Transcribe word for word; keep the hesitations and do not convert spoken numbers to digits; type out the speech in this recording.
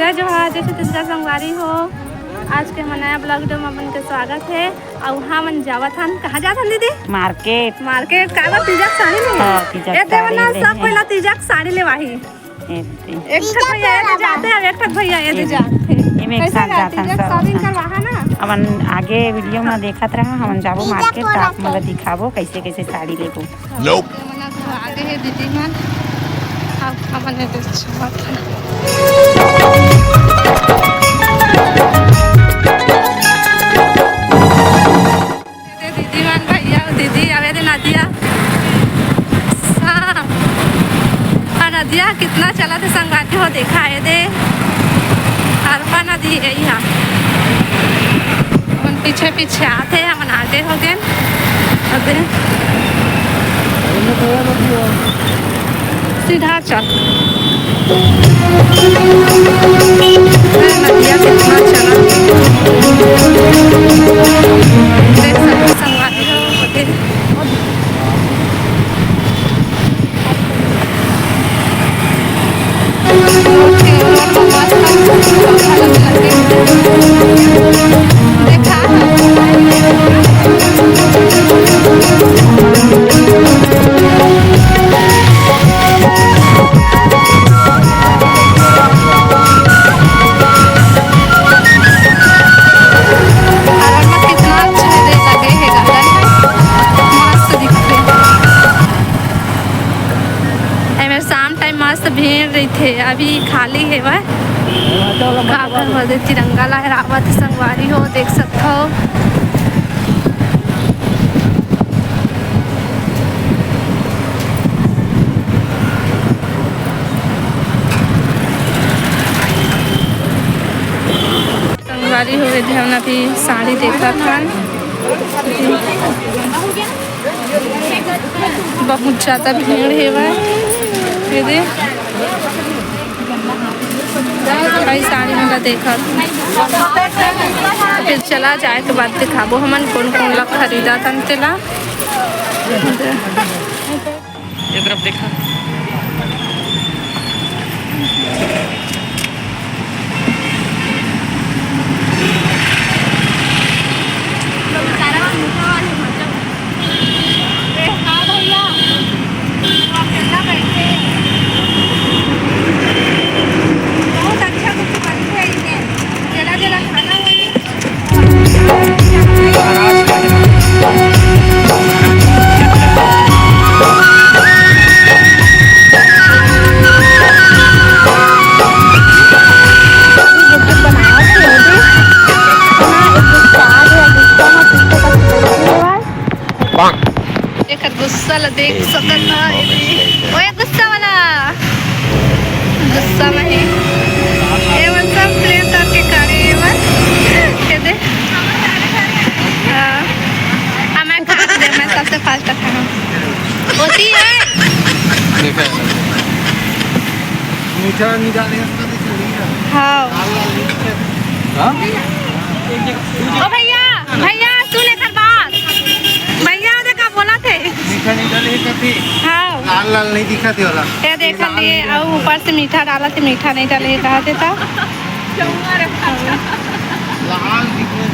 जय जोहार, जय छत्तीसगढ़ संगवारी हो। आज के हमर नया vlog video में अपन के स्वागत है। अउ हमन जावत हन, कहाँ जात हन दीदी? मार्केट। मार्केट, काबर तीजा के साड़ी लेहे? हाँ, तीजा के ए देवना, साड़ी सब लेहे। पहिला तीजा के साड़ी लेवाही। ए दे। एक ठक भैया ए दे जाते हैं, एक ठक भैया ए दे ए दे। जाते हैं। एमे एक कैसे साथ जाते हैं? जात हन तीजा के सब। Shopping करवाहा ना। अपन आगे video में देखत रहा, हमन जाबो मार्केट, त आप मन ला दिखाबो कैसे कैसे साड़ी लेबो। Nope। हमन तो आगे है दीदी मन। अब हमन ए दे जात हन। ए दे दीदी मन, भैया, दीदी, अउ ए दे नदिया। हाँ। अउ नदिया कितना चलत हे संगवारी हो, देखा ए दे। अरपा नदी है यहाँ। हमन पीछे पीछे आते, हमन आगे हो गए। अबे। सीधा चल। नदिया कितना चला। देख सकते संगवारी हो, ओदे। अरब में कितना अच्छा है, देख लगे है गार्डन है, मस्त दिखते। एमे शाम टाइम मस्त भीड़ रहिथे, अभी खाली हेवय। का करबो दे, तिरंगा लहरावत संगवारी हो, देख सकथव। संगवारी हो, एदे हमन अभी साड़ी देखत हन। बहुत ज्यादा भीड़ हेवय। एदे भाई साड़ी मन ला देखत। फिर चला जाए के बाद दिखाबो हमन कोन कोन ला खरीदत हन तेला। ये तरफ देखा। बहुत अच्छा कुछ बनथे इने। जेला जेला खाना होही। एकर गुस्सा ला देख सकत हा। ओए गुस्सा वाला, गुस्सा में ही। ये मन सब प्रेम करके करे, ये मन। ये दे। हाँ। हाँ, मैं खा दे, मैं सबसे fast खाना। होती है। मीठा नहीं डालेंगे, इसका तो चलेगा। हाँ। लाल लाल नहीं दिखता। हाँ? ओ भैया, भैया, सुन एकर बात। भैया, ओदे का बोलथे? मीठा नहीं डाले कथी? हाँ। लाल लाल नहीं दिखथे वाला। ये देख लिए, अउ ऊपर से मीठा डालथे, मीठा नहीं डाले, कहा देता। लाल दिखने।